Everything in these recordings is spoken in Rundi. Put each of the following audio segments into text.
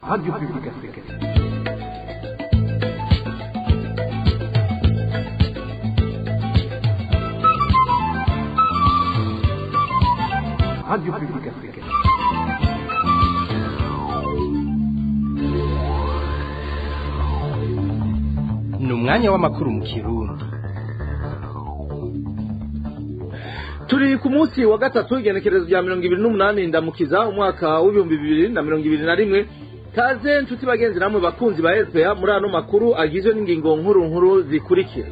Radio Publique Africaine. Radio Publique Africaine. Ni umwanya w'amakuru mu Kirundi. Turi ku munsi wa gatatu, igenekerezo rya 28 Ndamukiza, umwaka w'2021. Kaze nshuti bagenzi namwe bakunzi ba RPA muri ano makuru agizwe n'ingingo nkuru nkuru zikurikira.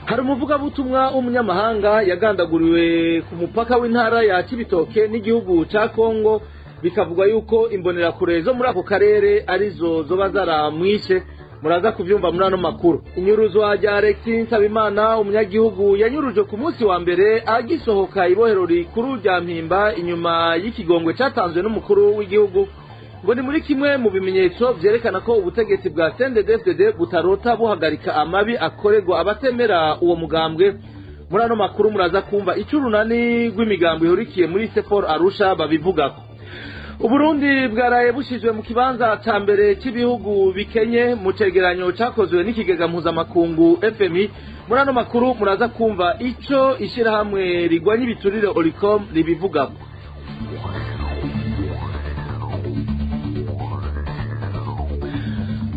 Hari umuvugabutumwa w'umunyamahanga yagandaguriwe ku mupaka w'intara ya Cibitoke n'igihugu ca Kongo, bikavugwa yuko imbonerakure zo muri ako karere arizo zoba zaramwishe. Muraza kuvyumva muri ano makuru. Inyuruzwa rya Alexis Nsabimana, umunyagihugu yanyuruje ku munsi wa mbere agisohoka ibohero rikuru rya Mpimba inyuma y'ikigongwe catanzwe n'umukuru w'igihugu, ngo ni muri kimwe mu bimenyetso vyerekana ko ubutegetsi bwa CNDD-FDD butarota buhagarika amabi akorerwa abatemera uwo mugambwe. Muri ano makuru muraza kumva ico urunani rw'imigambo ihurikiye muri Sefor Arusha babivugako. Uburundi bwaraye bushizwe mu kibanza ca mbere c'ibihugu bikenye mu cegeranyo cakozwe n'ikigega mpuzamakungu FMI. Muri ano makuru muraza kumva ico ishirahamwe rigwanya ibiturire Olicom ribivugako.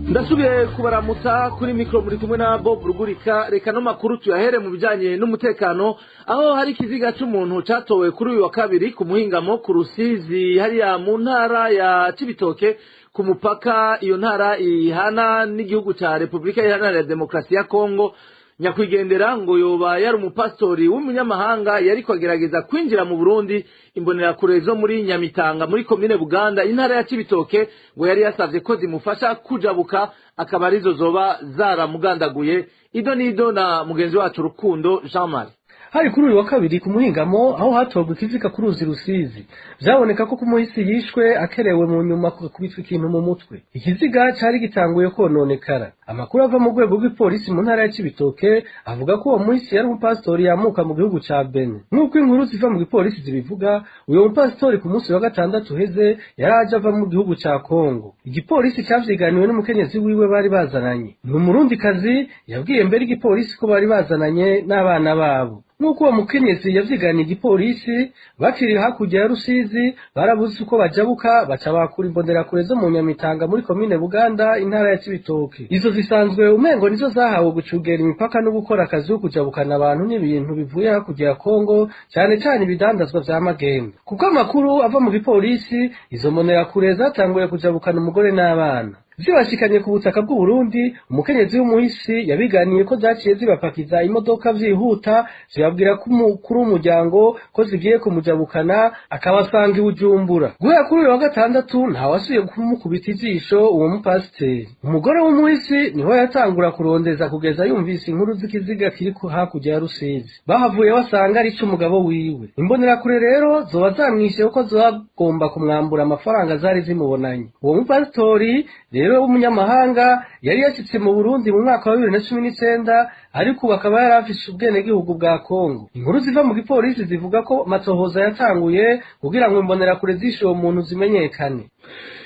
Ndasubiye kubaramutsa. Kuri mikro muri kumwe na Bob Rugurika. Reka no makuru tuyahere mu bijanye n'umutekano, aho hari ikiziga c'umuntu catowe kuri uyu wa kabiri ku muhingamo ku Rusizi, hariya mu ntara ya Cibitoke, ku mupaka iyo ntara ihana n'igihugu ca Repubulika Iharanira Demokarasi ya Kongo. Nyakwigendera ngo yoba yari umupastori w'umunyamahanga yariko agerageza kwinjira mu Burundi. Imbonerakure zo muri Nyamitanga, muri komine Buganda, intara ya Cibitoke, ngo yari yasavye ko zimufasha kujabuka, akaba arizo zoba zaramugandaguye. Ido nido na mugenzi wacu Rukundo Jean Marie. Hari kuri uyu wa kabiri ku muhingamo aho hatorwa ikiziga ku ruzi Rusizi. Vyaboneka ko kumuhisi yishwe akerewe, mu nyuma kugakubitwa ikintu mu mutwe. Ikiziga cari gitanguye kononekara. Amakuru ava mu rwego rw'ipolisi mu ntara ya Cibitoke avuga ko uwo muhisi yari umupasitori yamuka mu gihugu ca Benin. Nk'uko inkuru ziva mu gipolisi zibivuga, uyo mupasitori ku munsi wa gatandatu uheze yari aje ava mu gihugu ca Kongo. Igipolisi cavyiganiwe n'umukenyezi wiwe bari bazananye. Ni umurundikazi yabwiye mbere igipolisi ko bari bazananye n'abana babo. Nk'uko uwo mukenyezi yavyiganiye igipolisi, bakiri hakurya ya Rusizi barabuze uko bajabuka, baca bakura imbonerakure zo mu Nyamitanga muri komine Buganda, intara ya Cibitoke. Izo zisanzwe umengo nizo zahawe gucugera imipaka no gukora akazi ko kujabukana abantu n'ibintu bivuye hakurya ya Kongo, cane cane ibidandazwa vya magendu. Kuko amakuru ava mu gipolisi, izo mbonerakure zatanguye kujabukana umugore n'abana. Zibashikanye ku butaka bw'Uburundi, umukenyezi w'umuhisi yabiganiye ko zaciye zibapakiza imodoka vyihuta, zibabwira ko umukuru w'umuryango ko zigiye kumujabukana akabasanga i Bujumbura. Guhera kuri uyu wa gatandatu ntawasubiye kumukubita ijisho uwo mupasiteri. Umugore w'umuhisi niho yatangura kurondeza kugeza yumvise inkuru z'ikiziga kiri hakurya ya Rusizi. Bahavuye basanga ari umugabo wiwe. Imbonerakure rero zoba zamwishe kuko zagomba kumwambura amafaranga zari zimubonanye. Uwo mupasitori rero w'umunyamahanga yari yashitse mu Burundi mu mwaka wa 2019, ariko ubu akaba yari afise ubwenegihugu bwa Kongo. Inkuru ziva mu gipolisi zivuga ko matohoza yatanguye kugira ngo imbonerakure zishe uwo muntu zimenyekane.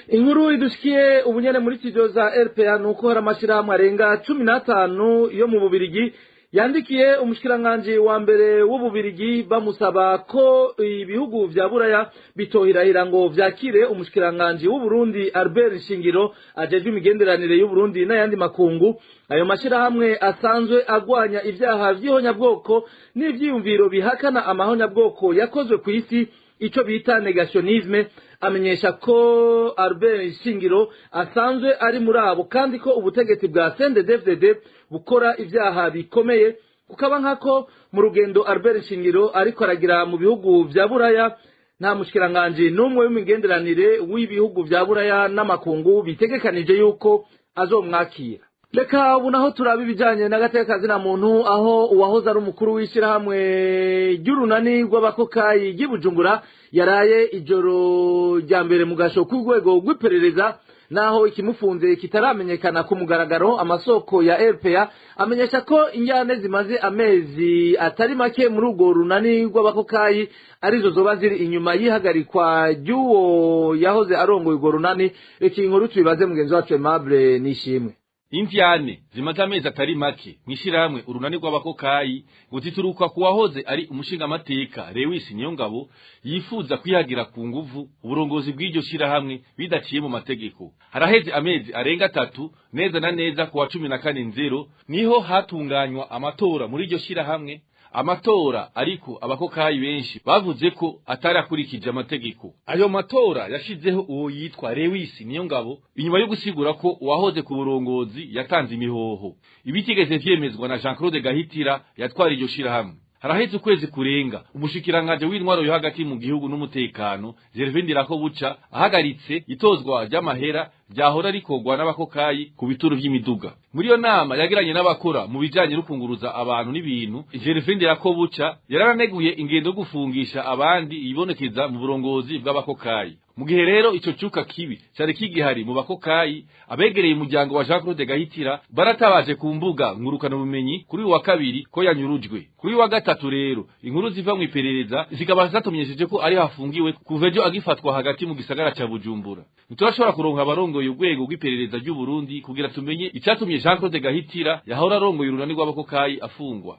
Inkuru idushikiye ubunyene muri studio za RPA nuko hari amashirahamwe arenga 15 yo mu Bubirigi yandikiye umushikiranganji wa mbere w'Ububirigi bamusaba ko ibihugu vya Buraya bitohirahira ngo vyakire umushikiranganji w'Uburundi Albert Shingiro ajejwe imigenderanire y'Uburundi n'ayandi makungu. Ayo mashirahamwe asanzwe agwanya ivyaha vy'ihonyabwoko n'ivyiyumviro bihakana amahonyabwoko yakozwe ku isi, ico bita negationisme, amenyesha ko Albert Shingiro asanzwe ari muri abo, kandi ko ubutegetsi bwa CNDD-FDD bukora ivyaha bikomeye, kukaba nkako mu rugendo Albert Shingiro ariko aragira mu bihugu vya Buraya nta mushikiranganji n'umwe w'imigenderanire w'ibihugu vya Buraya n'amakungu bitegekanije yuko azomwakira. Reka ubu naho turaba ibijanye n'agateka na muntu, aho uwahoze ari umukuru w'ishirahamwe ry'urunani rw'abakokayi ry'i Bujumbura yaraye ijoro rya mbere mu gasho k'urwego rw'iperereza. Naho ikimufunze kitaramenyekana ku mugaragaro, amasoko ya RPA amenyesha ko injyane zimaze amezi atari make muri urwo runani rw'abakokayi arizo zoba ziri inyuma y'ihagarikwa ry'uwo yahoze arongoye urwo runani. Reka iyi nkuru tubibaze mugenzi wacu Aimable Nishimwe. Imvyane zimaze amezi atari make mwishirahamwe Urunani rw'Abakokayi ngo zituruka ku wahoze ari umushingamateka Lewis Niyongabo, yifuza kwihagira ku nguvu uburongozi bw'iryo shirahamwe bidaciye mu mategeko. Haraheze amezi arenga 3, neza na neza ku wa 14 Nzero niho hatunganywa amatora muri iryo shirahamwe, amatora ariko abakokayi benshi bavuze ko atarakurikije amategeko. Ayo matora yashizeho uwo yitwa Lewis Niyongabo inyuma yo gusigura ko uwahoze ku burongozi yatanze imihoho, ibitigeze vyemezwa na Jean Claude Gahitira yatwara iryo shirahamwe. Haraheze ukwezi kurenga umushikiranganje w'intwaro yo hagati mu gihugu n'umutekano, Gervais Ndirakobuca, ahagaritse itozwa ry'amahera ryahora rikorwa n'abakokayi ku bituro vy'imiduga. Muri iyo nama yagiranye n'abakora mu bijanye no kunguruza abantu n'ibintu, Gervais Ndirakobuca yarananeguye ingendo yo gufungisha abandi ibonekeza mu burongozi bw'abakokayi. Mu gihe rero ico cuka kibi cari kigihari mu bakokayi, abegereye umuryango wa Jean Claude Gahitira baratabaje ku mbuga ngurukana bumenyi kuri uyu wa kabiri ko yanyurujwe. Kuri uyu wa gatatu rero inkuru ziva mu iperereza zikaba zatumenyesheje ko ari hafungiwe kuva ejo agifatwa hagati mu gisagara ca Bujumbura. Ntiturashobora kuronka abarongoye urwego rw'iperereza ry'u Burundi kugira tumenye icatumye Jean Claude Gahitira yahora arongoye Urunani rw'Abakokayi afungwa.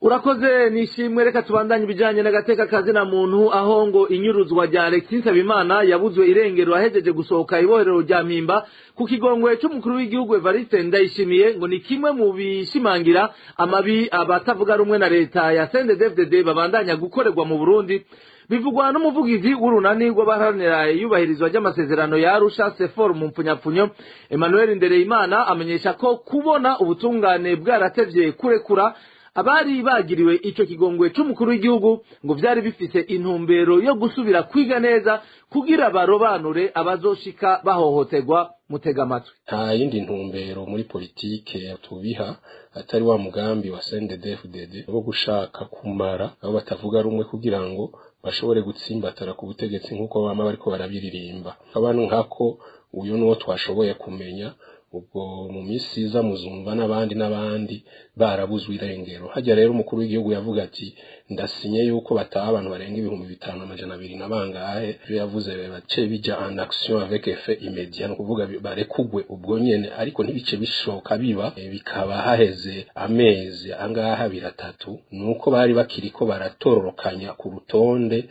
Urakoze Nishimwe. Reka tubandanye ibijanye n'agateka kazina muntu, aho ngo inyuruzwa rya Alexis Nsabimana yabuzwe irengero ahejeje gusohoka ibohero rya Mpimba ku kigongwe c'umukuru w'igihugu Evariste Ndayishimiye ngo ni kimwe mu bishimangira amabi abatavuga rumwe na leta ya CNDD-FDD babandanya gukorerwa mu Burundi. Bivugwa n'umuvugizi w'Urunani rw'Abaharanira Iyubahirizwa ry'Amasezerano ya Arusha, CFOR mu mpfunyapfunyo, Emmanuel Ndereyimana. Amenyesha ko kubona ubutungane bwaratevye kurekura abari bagiriwe ico kigongwe c'umukuru w'igihugu ngo vyari bifise intumbero yo gusubira kwiga neza kugira barobanure abazoshika bahohoterwa. Mutega amatwi. Nta yindi ntumbero muri politike tubiha atari wa mugambi wa CNDD-FDD wo gushaka kumara abo batavuga rumwe kugira ngo bashobore gutsimbatara ku butegetsi nk'uko bama bariko barabiririmba. Abantu nkako uyu nuwo twashoboye kumenya, ubwo mu minsi iza muzumva n'abandi n'abandi barabuzwe irengero. Hajya rero umukuru w'igihugu yavuga ati ndasinye yuko bataha abantu barenga 5200 na bangahe, ivyo yavuze bace bija en action avec effet immédiat, ni ukuvuga barekugwe ubwo nyene, ariko ntibice bishoka biba, bikaba haheze amezi angaha, 3, nuko bari bakiriko baratororokanya ku rutonde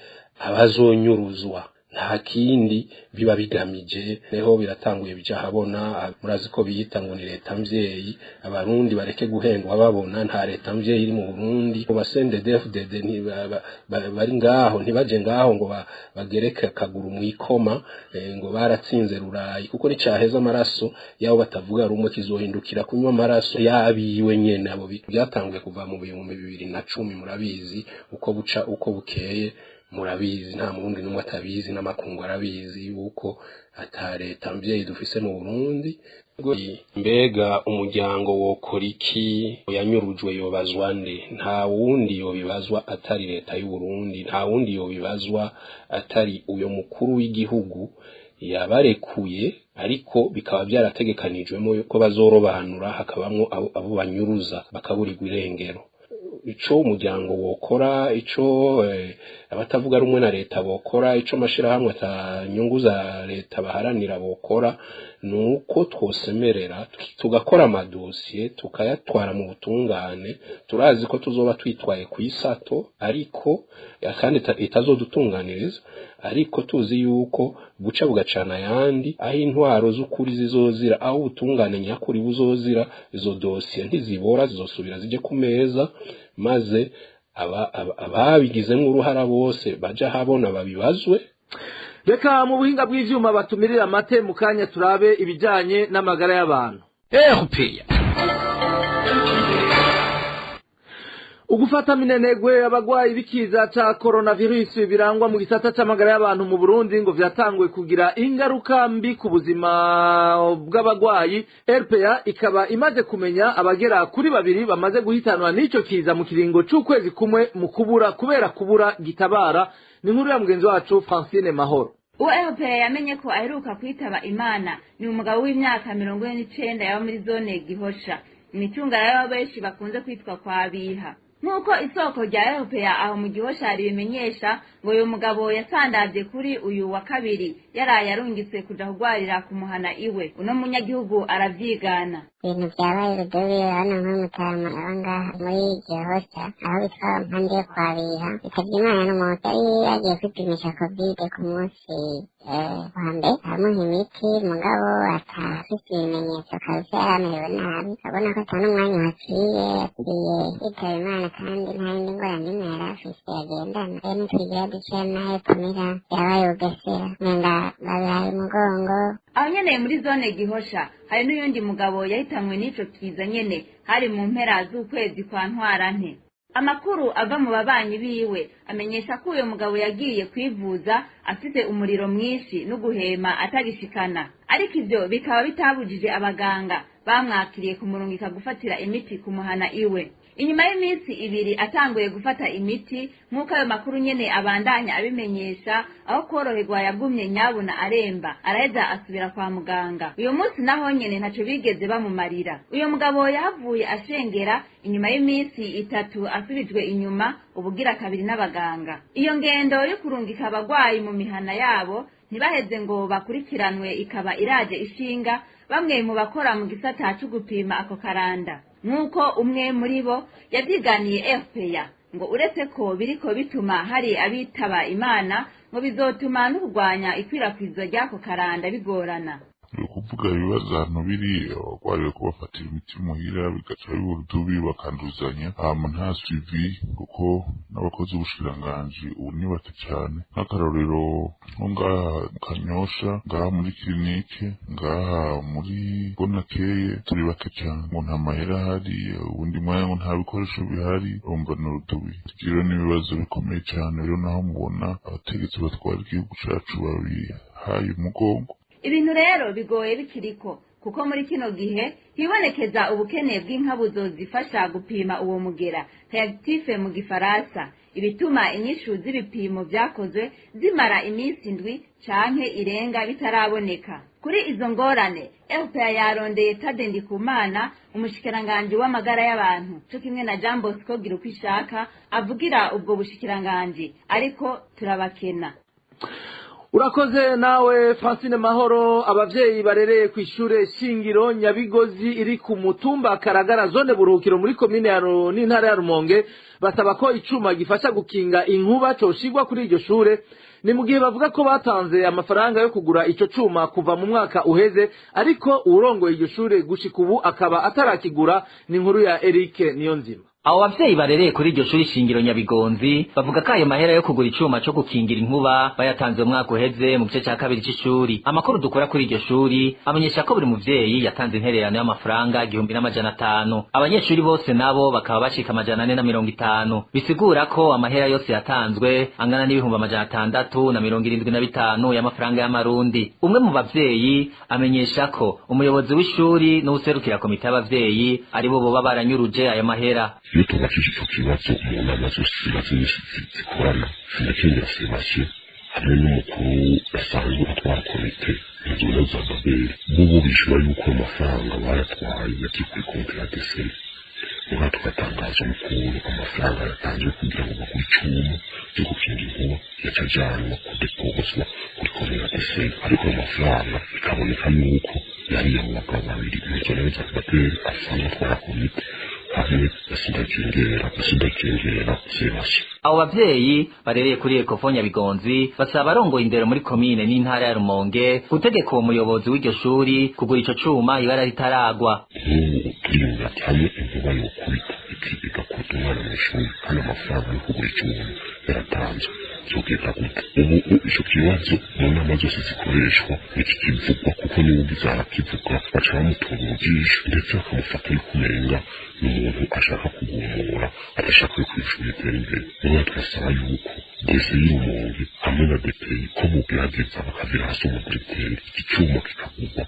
abazonyuruzwa. Nta kindi biba bigamije. Neho biratanguye bija habona. Murazi ko biyita ngo ni leta mvyeyi. Abarundi bareke guhendwa babona, nta leta mvyeyi iri mu Burundi. Ba CNDD-FDD bari ngaho ntibaje ngaho ngo bagereke akaguru mu ikoma ngo baratsinze rurayi, kuko nicaheza amaraso yabo batavuga rumwe kizohindukira kunywa amaraso yabiwe nyene. Abo byatanguye kuva mu 2010, murabizi uko buca uko bukeye, murabizi, nta murundi n'umwe atabizi, n'amakungu arabizi yuko ata leta mvyeyi dufise mu Burundi. Mbega umuryango wokora iki? Yanyurujwe yobazwa nde? Nta wundi yobibazwa atari leta y'u Burundi, nta wundi yobibazwa atari uyo mukuru w'igihugu yabarekuye, ariko bikaba byarategekanijwemo ko bazorobanura hakabamwo abo banyuruza bakaburirwa irengero. Ico umuryango wokora, ico abatavuga rumwe na leta bokora, ico amashirahamwe atanyungu za leta baharanira bokora, nuko twosemerera tugakora amadosiye tukayatwara mu butungane. Turazi ko tuzoba twitwaye ku isato, ariko kandi itazodutunganiriza, ariko tuzi yuko buca bugacana ayandi, aho intwaro z'ukuri zizozira, aho ubutungane nyakuri buzozira, izo dosiye ntizibora, zizosubira zije ku meza, maze ababigizemo uruhara bose baja habona babibazwe. Reka mu buhinga bw'ivyuma batumirira amate mu kanya turabe ibijanye n'amagara y'abantu. RPA. Ugufata minenegwe abagwayi b'ikiza ca coronavirus birangwa mu gisata c'amagara y'abantu mu Burundi ngo vyatanguye kugira ingaruka mbi ku buzima bw'abagwayi. RPA ikaba imaze kumenya abagera kuri babiri bamaze guhitanwa n'ico kiza mu kiringo c'ukwezi kumwe mu kubura kubera kubura gitabara. Ni inkuru ya mugenzi wacu Francine Mahoro. Uwo RPA yamenye ko aheruka kwitaba Imana ni umugabo w'imyaka 49 yaba muri zone Gihosha, imicungararo benshi bakunze kwitwa kwa Biha. Nk'uko isoko rya RPA aho mu Gihosha ribimenyesha, ngo uyu mugabo yasandavye kuri uyu wa kabiri, yaraye arungitswe kuja kugwarira kumuhana iwe. Uno munyagihugu aravyigana. Ibintu vyabaye rudubi hano nko Mutarama, aba ngaha muri Gihosha aho bitwa mpande yo kwa Biha, bitavye Imana n'umuntu yari yagiye kwipimisha Covid ku munsi wa mbere, aramuha imiti, mugabo atafise ibimenyetso kabisa, yari amerewe nabi, abona ko ata n'umwanya haciye yaciye yitaba Imana, kandi nta yindi ngorane n'imwe yari afise yagendana. Rero ntitwigira duce n'ayo tumira, yabaye Bugesera, umenga babihaye umugongo. Aho nyene muri zone Gihosha hari n'uyundi mugabo yahitanwe n'ico kiza nyene, hari mu mpera z'ukwezi kwa Ntwarante. Amakuru ava mu babanyi biwe amenyesha ko uyo mugabo yagiye kwivuza afise umuriro mwinshi no guhema atagishikana, ariko ivyo bikaba bitabujije abaganga bamwakiriye kumurungika gufatira imiti kumuhana iwe. Inyuma y'iminsi 2 atanguye gufata imiti, nk'uko ayo makuru nyene abandanya abimenyesha, aho koroherwa yagumye nyabuna aremba, araheza asubira kwa muganga. Uyu munsi naho nyene ntaco bigeze bamumarira. Uyu mugabo yahavuye ashengera inyuma y'iminsi 3 asubijwe inyuma ubugira kabiri n'abaganga. Iyo ngendo yo kurungika abagwayi mu mihana yabo ntibaheze ngo bakurikiranwe ikaba iraje ishinga bamwe mu bakora mu gisata co gupima ako karanda, nk'uko umwe muri bo yavyiganiye RPA, ngo uretse ko biriko bituma hari abitaba Imana, ngo bizotuma no kurwanya ikwirakwizwa ry'ako karanda bigorana. Ni ukuvuga ibibazo ahantu biri, abarwayi bariko bafatira imiti muhira bigaca biba urudubi, bakanduzanya, hama nta suivi, kuko n'abakozi b'ubushikiranganji ubu ni bake cane. Nk'akarorero, nko ngaha mu Kanyosha, ngaha muri kirinike, ngaha muri Bonakeye, turi bake cane, ngo nta mahera ahari, uwundi mwanya ngo nta bikoresho bihari, urumva ni urudubi. Rero n'ibibazo bikomeye cane. Rero naho mubona abategetsi batwara igihugu cacu babihaye umugongo. Ibintu rero bigoye bikiriko, kuko muri kino gihe hibonekeza ubukene bw'inkabuzo zifasha gupima uwo mugera, réactif mu gifaransa, ibituma inyishu z'ibipimo vyakozwe zimara iminsi 7 canke irenga bitaraboneka. Kuri izo ngorane RPA yarondeye Tade Ndikumana, umushikiranganji w'amagara y'abantu, co kimwe na Jean Bosco Girukwishaka avugira ubwo bushikiranganji, ariko turabakena. Urakoze nawe Francine Mahoro. Abavyeyi barereye ku ishure shingiro Nyabigozi iri ku mutumba Karagara, zone Buruhukiro, muri komine ya n'intara ya Rumonge, basaba ko icuma gifasha gukinga inkuba coshigwa kuri iryo shure. Ni mu gihe bavuga ko batanze amafaranga yo kugura ico cuma kuva mu mwaka uheze, ariko uwurongoye iryo shure gushika ubu akaba atarakigura. Ni inkuru ya Eric Niyonzima. Abo bavyeyi barereye kuri iryo shuri shingiro Nyabigonzi bavuga ko ayo mahera yo kugura icuma co gukingira inkuba bayatanze mu mwaka uheze mu gice ca kabiri c'ishuri. Amakuru dukura kuri iryo shuri amenyesha ko buri muvyeyi yatanze intererano y'amafaranga 1500, abanyeshuri bose nabo bakaba bashika 450, bisigura ko amahera yose yatanzwe angana n'675,000 y'amafaranga y'amarundi. Umwe mu bavyeyi amenyesha ko umuyobozi w'ishuri n'uwuserukira komite y'abavyeyi aribo boba baranyuruje ayo mahera. Iyo tubajije ico kibazo mu nama zose zimaze imisi zikorana, Sindakengera Sebastien hamwe n'umukuru asanzwe atwara komite Nzona za Babeli, bobo bishura yuko ayo mafaranga bayatwaye yagiye kuri konti ya deseri. Muga tugatangaza n'ukuntu amafaranga yatanzwe kugira ngo bagure icuma cyo gukinga inkuba yaca ajanwa kudepozwa kuri konti ya deseri, ariko ayo mafaranga bikaboneka yuko yari abo bagabo babiri, Nzona za Babeli asanzwe atwara komite hamwe na Sindakengera Sebastien. Abo bavyeyi barereye kuri Ecofo Nyabigonzi basaba abarongoye indero muri komine n'intara ya Rumonge gutegeka uwo muyobozi w'iryo shuri kugura ico cuma ibara ritaragwa. Nk'ubu turiyumvira ati hamwe inkuba yokubita igakubita umwana mw'ishuri kandi amafaranga yo kugura icuma yaratanzwe, vyogenda gute? Ubu ico kibazo mu nama zose zikoreshwa ntikikivugwa, kuko niwe ugize arakivuga baca bamutunga urujisho, ndetse bakamufata yuko umenga ni umuntu ashaka kugumura, adashaka yuko ishuri ritera imbere. Rero turasaba yuko dese y'Urumonge hamwe na DPI ko bogerageza bakavira hasi umudiregiteri, iki cuma kikagurwa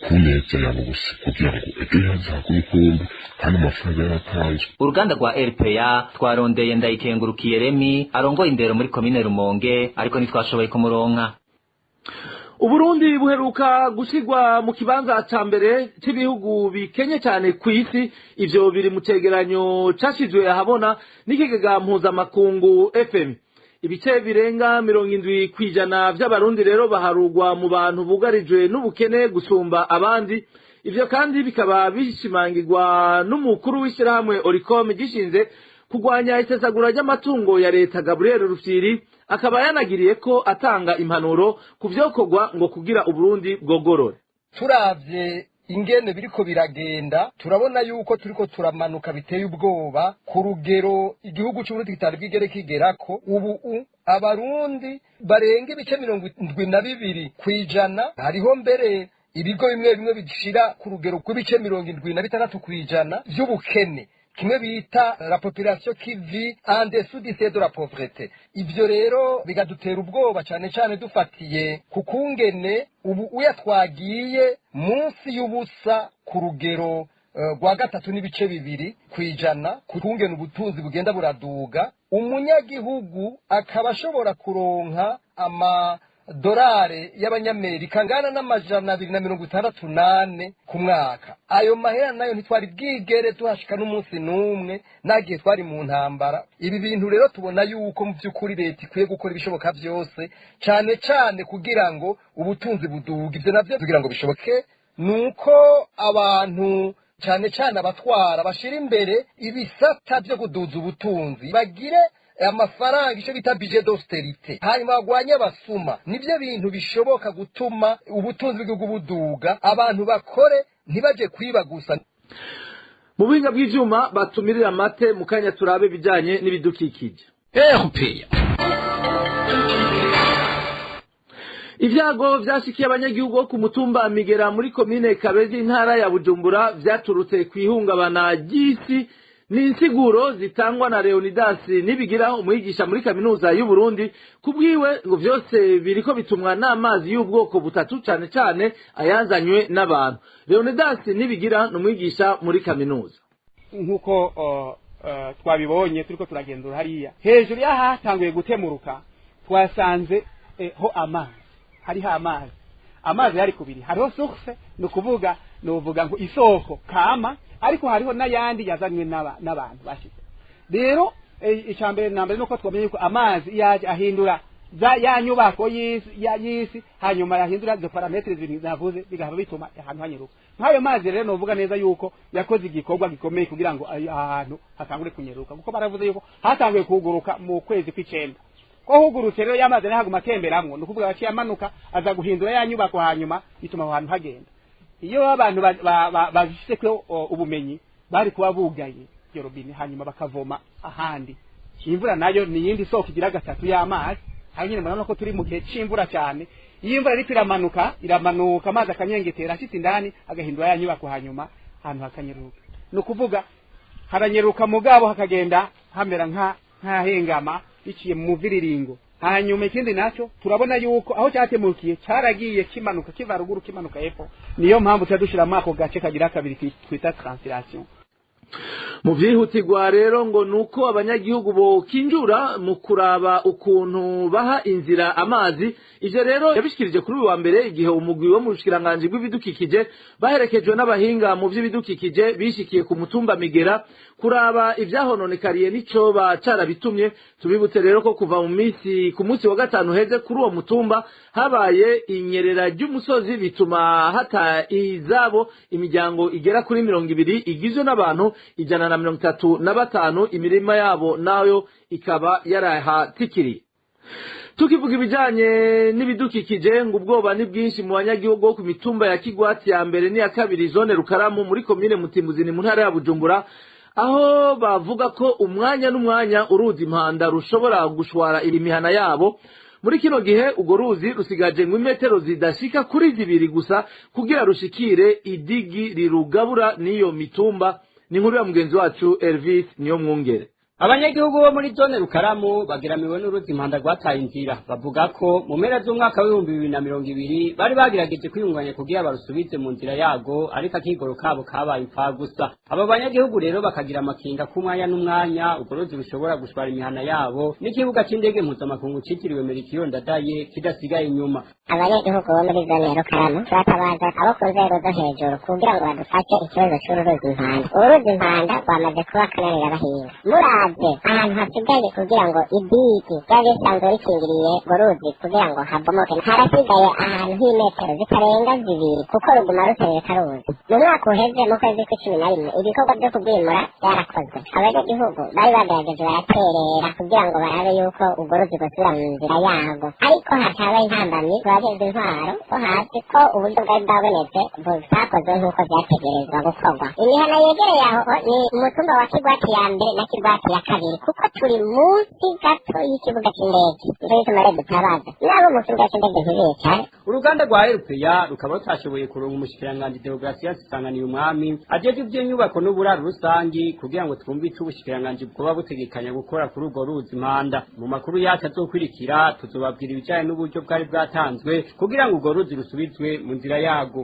ku neza ya bose, kugira ngo ejo ntihazagwe inkumbi kandi amafaranga yaratanzwe. Uruganda rwa RPA twarondeye Ndayikengurukiye Remi arongoye indero muri komine Rumonge, ariko ntitwashoboye kumuronka. Uburundi buheruka gushirwa mu kibanza ca mbere c'ibihugu bikenye cyane ku isi. Ivyo biri mu cegeranyo cashizwe ahabona n'ikigega mpuzamakungu FMI. Ibice birenga 70% vy'abarundi rero baharugwa mu bantu bugarijwe n'ubukene gusumba abandi. Ivyo kandi bikaba bishimangirwa n'umukuru w'ishyirahamwe Oricom gishinze kurwanya isesagura ry'amatungo ya leta, Gabriel Rufyiri, akaba yanagiriye ko atanga impanuro ku vyokorwa ngo kugira Uburundi bwogorore. Turavye ingene biriko biragenda, turabona yuko turiko turamanuka biteye ubwoba ku rugero igihugu c'Uburundi kitari bwigere kigerako. Ubu abarundi barenga ibice 72%, hariho mbere ibigo bimwe bimwe bishira ku rugero rw'ibice 76% vy'ubukene, kimwe bita la population qui vit en dessous du seuil de la pauvreté. Ivyo rero bigadutera ubwoba cane cane dufatiye ku kungene ubu uya twagiye munsi y'ubusa ku rugero rwa 3.2%, ku kungene ubutunzi bugenda buraduga, umunyagihugu akaba ashobora kuronka ama dorare y'abanyamerika angana n'264 ku mwaka. Ayo mahera nayo ntitwari bwigere tuhashika n'umunsi n'umwe nagiye twari mu ntambara. Ibi bintu rero tubona yuko mu by'ukuri leta ikwiye gukora ibishoboka byose, cane cane kugira ngo ubutunzi buduga. Ivyo navyo kugira ngo bishoboke nuko abantu, cane cane abatwara, bashira imbere ibisata byo kuduza ubutunzi, bagire amafaranga icyo bita budget d'austérité, hanyuma bagwanye abasuma. Nibyo bintu bishoboka gutuma ubutunzi bw'igihugu buduga, abantu bakore ntibaje kwiba gusa. Mu buhinga bw'ivyuma batumirira amate mu kanya turabe ibijanye n'ibidukikije. RPA. Ivyago vyashikiye abanyagihugu bo ku mutumba Migera muri komine Kabezi, intara ya Bujumbura, vyaturutse kw'ihungabana ry'isi. Ni insiguro zitangwa na Leonidas Nibigira, umwigisha muri kaminuza y'u Burundi. Kubwiwe ngo vyose biriko bitumwa n'amazi y'ubwoko butatu, cane cane ayazanywe n'abantu. Leonidas Nibigira ni umwigisha muri kaminuza. Nk'uko twabibonye turiko turagenzura hariya hejuru y'ahatanguye gutemuruka, twasanze ho amazi, hariho amazi. Amazi yari kubiri: hariho source, ni ukuvuga nuvuga ngo isoko kama, ariko hariho n'ayandi yazanywe n'abantu bashize. Rero icya mbere na mbere nuko twamenye yuko amazi yaje ahindura za ya nyubako y'isi y'isi, hanyuma yahindura izo paramètres zibiri navuze, bigahava bituma ahantu hanyeruka. Nk'ayo mazi rero novuga neza yuko yakoze igikorwa gikomeye kugira ngo ahantu hatangure kunyeruka, kuko baravuze yuko hatanguye kuguruka mu kwezi kw'icenda. Ko hugurutse rero, y'amazi ntaguma atemberamwo, ni ukuvuga yaciye amanuka aza guhindura ya nyubako, hanyuma bituma aho hantu hagenda. Iyo abantu babifiseko ubumenyi, bari kuba bugaye iyo robine, hanyuma bakavoma ahandi. Imvura nayo ni iyindi soko igira gatatu y'amazi. Hanyuma murabona ko turi mu gihe c'imvura cyane. Iyo imvura iriko iramanuka, iramanuka amazi akanyengetera, ashitse indani agahindura ya nyubako, hanyuma ahantu hakanyeruka. Ni ukuvuga haranyeruka, mugabo hakagenda hamera nka nk'ahengama biciye mu muviriringo. Hanyuma ikindi nacyo, turabona yuko aho cyatemukiye cyaragiye kimanuka, kiva ruguru kimanuka hepfo. Niyo mpamvu tuba dushiramo ako gace kagira kabiri twita translation. Mu vyihutirwa rero ngo nuko abanyagihugu bokinjura mu kuraba ukuntu baha inzira amazi. Ivyo rero yabishikirije kuri uyu wa mbere, igihe umugwi wo mu bushikiranganji bw'ibidukikije baherekejwe n'abahinga mu vy'ibidukikije bishikiye ku mutumba Migera kuraba ivyahononekariye n'icoba carabitumye. Tubibutse rero ko kuva mu minsi ku munsi wa gatanu heze kuri uwo mutumba habaye inyerera ry'umusozi, bituma hata izabo imiryango igera kuri 20 igizwe n'abantu 135, imirima yabo nayo ikaba yarahatikiriye. Tukivuga ibijanye n'ibidukikije, ngo ubwoba ni bwinshi mu banyagihugu bo ku mitumba ya Kigwati ya mbere n'iya kabiri, zone Rukaramu, muri komine Mutimbuzi, ni mu ntara ya Bujumbura, aho bavuga ko umwanya n'umwanya uruzi Impanda rushobora gushwara imihana yabo. Muri kino gihe urwo ruzi rusigaje ngo imetero zidashika kuri 2 gusa kugira rushikire idigi rirugabura n'iyo mitumba. Ni inkuru ya mugenzi wacu Elvis Niyo Mwungere. Abanyagihugu bo muri zone Rukaramu bagiramiwe n'uruzi Impanda rwataye inzira. Bavuga ko mu mpera z'umwaka w'2020 bari bagerageje kwiyunganya kugira barusubize mu nzira yago, ariko akigoro kabo kabaye imfagusa. Abo banyagihugu rero bakagira amakinga k'umwanya n'umwanya urwo ruzi rushobora gushwara imihana yabo n'ikibuga c'indege mpuzamakungu citiriwe Merikiyo Ndadaye kidasigaye inyuma. Abanyagihugu bo muri zone ya Rukaramu turatabaza abo ku nzego zo hejuru kugira ngo badufashe ikibazo c'uruzi Impanda. Uruzi Impanda rwamaze kuba akananira abahinga. Muravye ahantu hasigaye kugira ngo ibigi ryari risanzwe rikingiriye urwo ruzi kugira ngo habomoke, harasigaye ahantu h'imetero zitarenga 2 kuko ruguma rutereka ruzi. Mu mwaka uheze mu kwezi kw'11 ibikorwa vyo kurwimura byarakozwe. Abanyagihugu bari bagerageje baraterera kugira ngo barabe yuko urwo ruzi rwosubira mu nzira yarwo, ariko hatabaye intambamyi ku bajejwe intwaro bo hasi ko uburyo bwari bwabonetse butakozwe nk'uko vyategerezwa gukorwa. Imihana yegereye aho ni umutumba wa Kigwati ya mbere na Kigwati ya kabiri, kuko turi munsi gato y'ikibuga c'indege. Nico gituma rero dutabaza nabo mu kibuga c'indege ntibicare. Uruganda rwa RPA rukaba rutashoboye kuronka umushikiranganji Deogratias Nsanganiyumwami ajejwe ivy'inyubako n'uburaro rusangi kugira ngo twumve ico ubushikiranganji bwoba butegekanya gukora kuri urwo ruzi Impanda. Mu makuru yacu azokwirikira tuzobabwira ibijanye n'uburyo bwari bwatanzwe kugira ngo urwo ruzi rusubizwe mu nzira yarwo.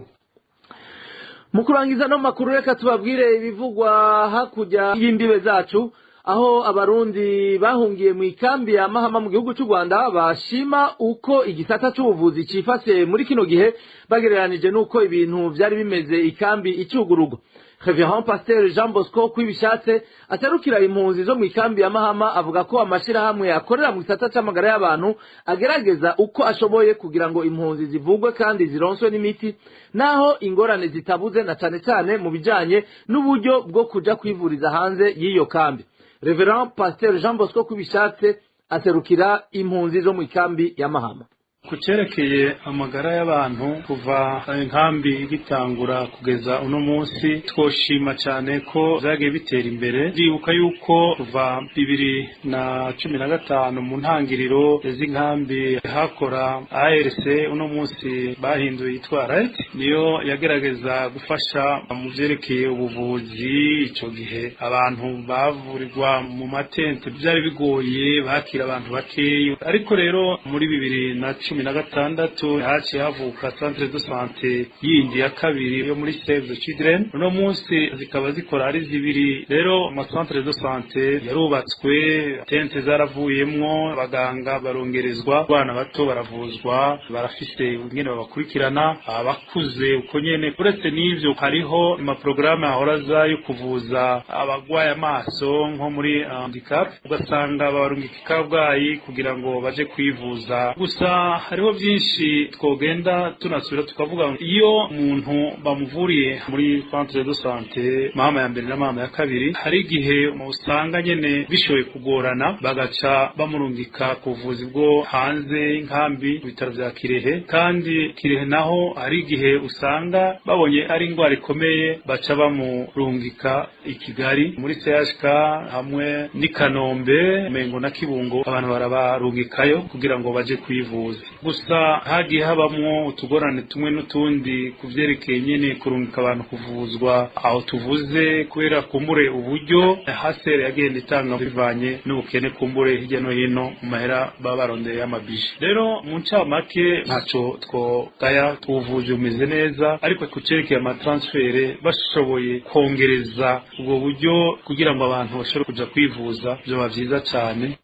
Mu kurangiza no makuru, reka tubabwire ibivugwa hakurya y'imbibe zacu, aho abarundi bahungiye mu ikambi ya Mahama mu gihugu cy'u Rwanda bashima uko igisata c'ubuvuzi cifashe muri kino gihe bagereranije n'uko ibintu vyari bimeze ikambi icugururwa. Reverend Pasteur Jean Bosco Kwibishatse atarukira impunzi zo mu ikambi ya Mahama avuga ko amashirahamwe akorera mu gisata c'amagara y'abantu agerageza uko ashoboye kugira ngo impunzi zivugwe kandi zironswe n'imiti, naho ingorane zitabuze na cane cane mu bijanye n'uburyo bwo kuja kwivuriza hanze y'iyo kambi. Reverend Pasteur Jean Bosco Kwibishatse aserukira impunzi zo mu ikambi ya Mahama. Kucerekeye amagara y'abantu kuva inkambi igitangura kugeza uno munsi, twoshima cyane ko vyagiye bitera imbere. Ndibuka yuko kuva 2015 mu ntangiriro z'inkambi hakora ARC, uno munsi bahinduye yitwa RIGHT, niyo yagerageza gufasha mu vyerekeye ubuvuzi. Ico gihe abantu bavurirwa mu matente byari bigoye, bakira abantu bakeyi. Ariko rero muri 2016 haciye havuka centre de santé yindi ya kabiri yo muri Save the Children. Uno munsi zikaba zikora ari zibiri. Rero ama centre de santé yarubatswe, tente zaravuyemwo, abaganga barongerezwa, abana bato baravuzwa, barafise ingene babakurikirana, abakuze uko nyene. Uretse n'ivyo hariho amaprograme ahora aza yo kuvuza abagwaye amaso nko muri handicap, ugasanga babarungika i Kabgayi kugira ngo baje kwivuza. Gusa hariho byinshi twogenda tunasubira tukavuga, iyo umuntu bamuvuriye muri centre de santé Mahama ya mbere na Mahama ya kabiri, hari igihe usanga nyene bishoboye kugorana, bagaca bamurungika ku buvuzi bwo hanze y'inkambi ku bitaro vya Kirehe. Kandi Kirehe naho hari igihe usanga babonye ari indwara ikomeye, baca bamurungika i Kigali muri CHK hamwe n'i Kanombe, Mengo na Kibungo, abantu barabarungikayo kugira ngo baje kwivuza. Gusa hagiye habamwo utugorane tumwe n'utundi ku vyerekeye nyene kurungika abantu kuvuzwa aho tuvuze, kubera kumbure uburyo hasere yagenda itanga bivanye n'ubukene kumbure hirya no hino mu mahera baba barondeye y'amabije. Rero mu ncamake ntaco twogaya, ubuvuzi bumeze neza, ariko ku cerekeye amatransfere bashoboye kongereza ubwo buryo kugira ngo abantu bashobore kuja kwivuza, vyoba vyiza cane.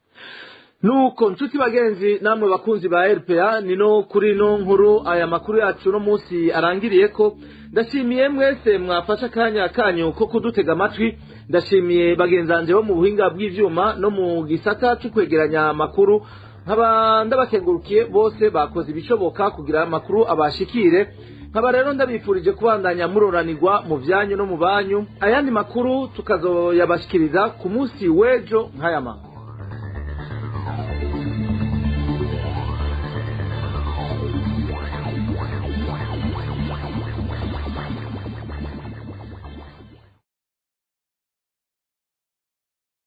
Nuko nshuti bagenzi namwe bakunzi ba RPA, nino kuri no nkuru aya makuru yacu no munsi arangiriye ko. Ndashimiye mwese mwafasha akanya kanyu ko kudutega amatwi. Ndashimiye bagenzanje bo mu buhinga bw'ivyuma no mu gisata cyo kwegeranya amakuru, nkaba ndabakengurukiye bose bakoze ibishoboka kugira amakuru abashikire. Nkaba rero ndabifurije kubandanya muroranirwa mu vyanyu no mu banyu. Ayandi makuru tukazoyabashikiriza ku munsi w'ejo nk'aya makuru.